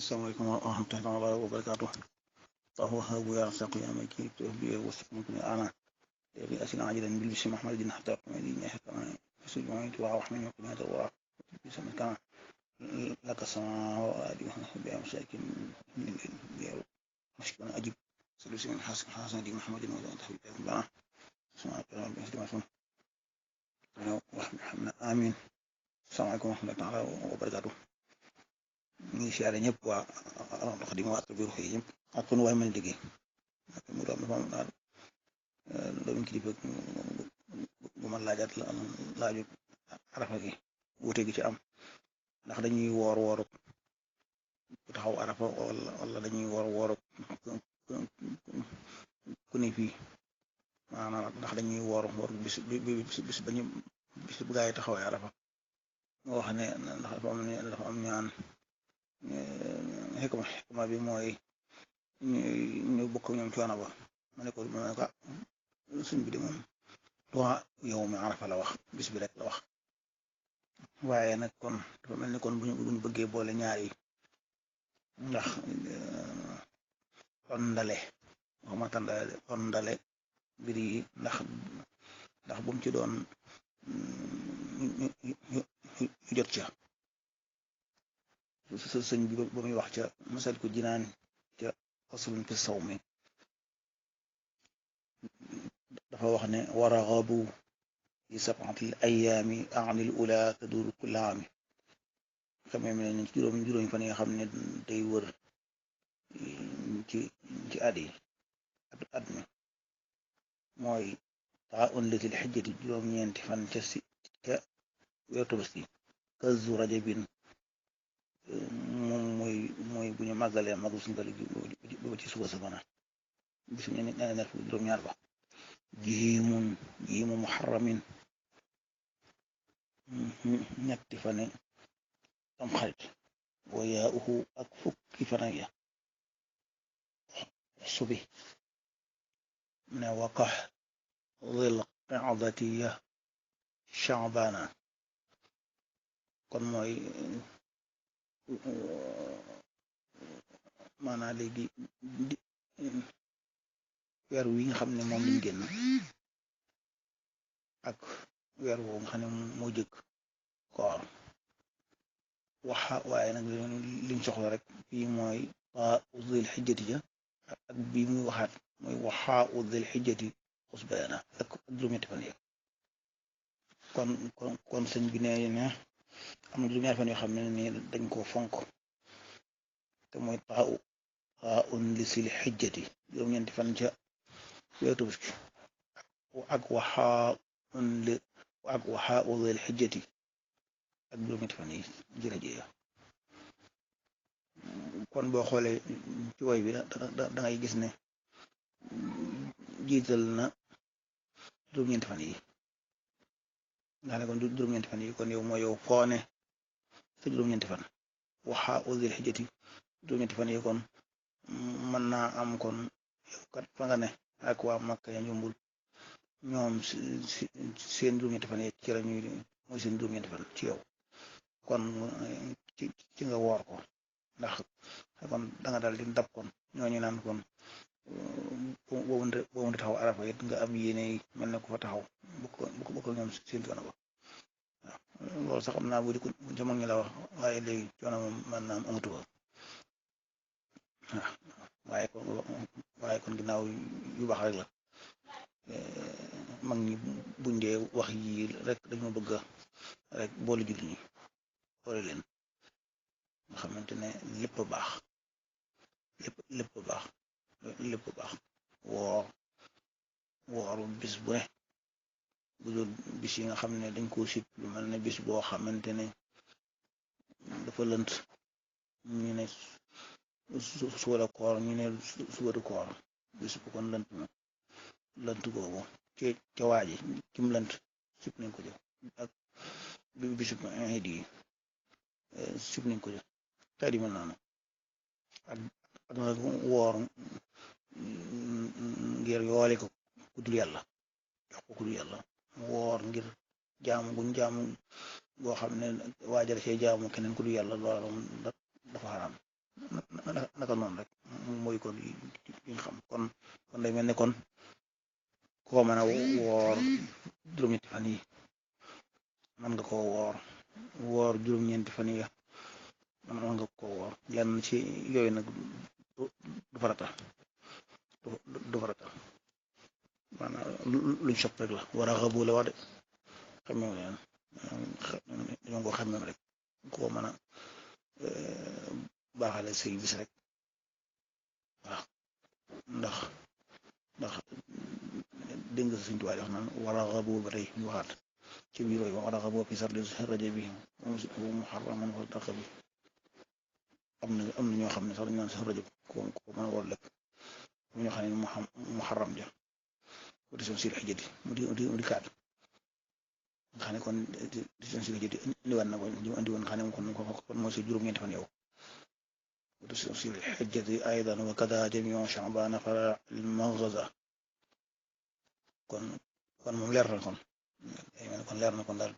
Assalamualaikum warahmatullahi wabarakatuh. Tahu habu ya rasaku ya maki tuhbi wasfunkuni ana bi asina ajidan bil bisi muhammadin hatta qamadi haka sujud wa rahmin wa qina wa bisa maka laka sama wa adi bi amsakin bi mashkuna ajib solution hasan di muhammadin wa tahwi ba sama kalam bi istimafun wa rahmana amin. Assalamualaikum warahmatullahi wabarakatuh. Ñu ngi siyaare ñëpp waa Xadim waa biir xëy ñëpp ak fu nu waay mën liggéey mu doon dafa am daal doomu kilifa bu ma laajaat laaju arafa gi wuute gi ci am ndax dañuy woor ku taxaw arafa wala dañuy woor ku ne fii maanaam ndax dañuy woor bis bañu bis bu gaa yi taxawee arafa moo wax ne ndax dafa am ñaan xikma bi mooy ñu bokk ñoom coono ba ma ne ko suñ bi de moom doa yow mi arafa la wax bis bi rek la wax waaye nag kon dafa mel ni kon buñu bëggee boole ñaar yi ndax tondale waxuma tondale mbir yi ndax bu mu ci doon ñu jot ca sëñ bi ba muy wax ca masal ko jinaan ca faslun fi sawmi dafa wax ne waraghabu fi sab'atil ayyaami anil ula taduru kulla aami xamee ne juróomi fan yi nga xam ne day wër ci at mi mooy taa un litil xijjati juróom-ñeenti fan ca weeru Tabaski kazu rajabin moom mooy bu ñu màggalee màggal suñu dal ba ci suba sa bana bisu ñu ne fu juróom-ñaar ba jiimu muharramin ñetti fane tam xarit wa yaa uhu ak fukki fana ya subi ne waqax dhil qa'dati ya sha'bana kon mooy maanaam léegi weer wi nga xam ne moom lañ génn ak weer woo nga xam ne moo jëkk koor waaye nag liñ soxla rek fii mooy waa udil xijjati ja ak bii muy waxaat mooy waxaa udil xijjati xusbayana ak juróom-ñetti fan ya kon sëñ bi nee na am na juróom-ñaari fan yoo xam ne ni dañ koo fonk te mooy taa un li sil xijjati juróom-ñeenti fan ca weeru Tabaski ak waxaa un li xijjati ak juróom-ñetti fan yi jërëjëf kon boo xoolee ci woy bi da ngay gis ne jiital na juróom-ñeenti fan yi nga ne kon juróom-ñeenti fan yi kon yow mooy yow foone sa juróom-ñeenti fan waxaa udil xijjati juróom-ñeenti fan yi kon mën naa am kon yow kat fa nga ne ak waa Makka ya njumbul ñoom seen juróom-ñeenti fan yi ci la ñuy mooy seen juróom-ñeenti fan ci yow kon ci nga woor ko ndax kon da nga daal di dab kon ñooñu naan kon boobu taxaw arafa it nga am yéene mel ne ku fa taxaw bokk ñoom seen coono ba waaw loolu sax xam naa bu ca mag ñi la wax waaye léegi coono moom man naam amatu ko waaye kon ginnaaw yu baax rek la mag ñi buñ dee wax yi rek dañoo bëgg rek boole jullit ñi boole leen nga xamante ne lépp baax lépp baax wooru bis bu ne bu dul bis yi nga xam ne dañ koo sib lu mel ne bis boo xamante ne dafa lënt ñu ne suba la koor ñu ne suba du koor bis bu kon lënt googu ca waaji kim lënt sib nañ ko jëf ak bisu iid yi sib nañ ko jëf xeet yi mel noonu ak nag woor ngir yoole ko ku dul yàlla jox ko ku dul yàlla woor ngir jaamu guñ jaamu boo xam ne waajal see jaamu keneen ku dul yàlla loola dafa xaraam naka noonu rek mooy kon yi nga xam kon day mel ne kon koo mën a woor juróom-ñetti fan yi mën nga koo woor juróom-ñeenti fan yi mën nga koo woor lenn ci yooyu nag du farata du farata maanaam luñ sopp rek la war a xabu la wax de xam ne leen dañoo ko xam rek koo mën a baaxale say bis rek waaw ndax dégg nga Sëñ Tuubaa wax naan war a xabu ba tey ñu waxaat ci biir yooyu war a xabu fi sarli rajo bi mu xarraman fa dàq bi am na ñoo xam ne sax dañu naan sax rajo ko mën a war lépp am ñoo xam ne mu xarram ja di son sil xijjati mu di kaat nga xam ne kon di son sil xijjati indiwaat na ko indi woon xam ne kon mooy si juróom-ñeenti fan yow di son sil xijjati aydan wa kada jamiu Sha'bana fara al-maghza kon moom leer na kon leer na kon daal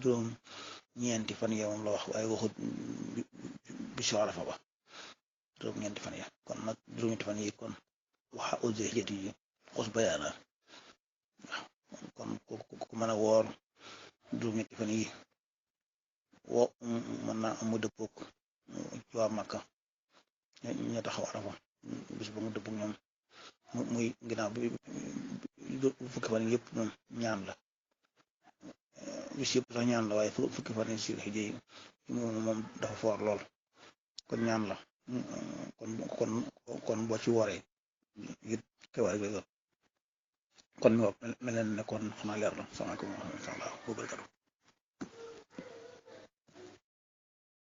juróom-ñeenti fan yow moom la wax waaye waxut bisu Arafa ba juróom-ñeenti fan ya kon nag juróom-ñeenti fan yi kon waxa ose xijjati yi xos bayaana waaw kon ku mën a woor juróom-ñetti fan yi mën naa am mu dëppook ci waa Makka ña taxaw Arafa bis ba mu dëppook ñoom muy ginnaaw bi fukki fan yëpp moom ñaan la bis yëpp sax ñaan la waaye fukki fan yi si xijja yi moom dafa foor lool kon ñaan la kon boo ci wooree it xewaar kon mel ne kon xanaa leer na salaamaaleykum wa rahmatulah wa barakatuh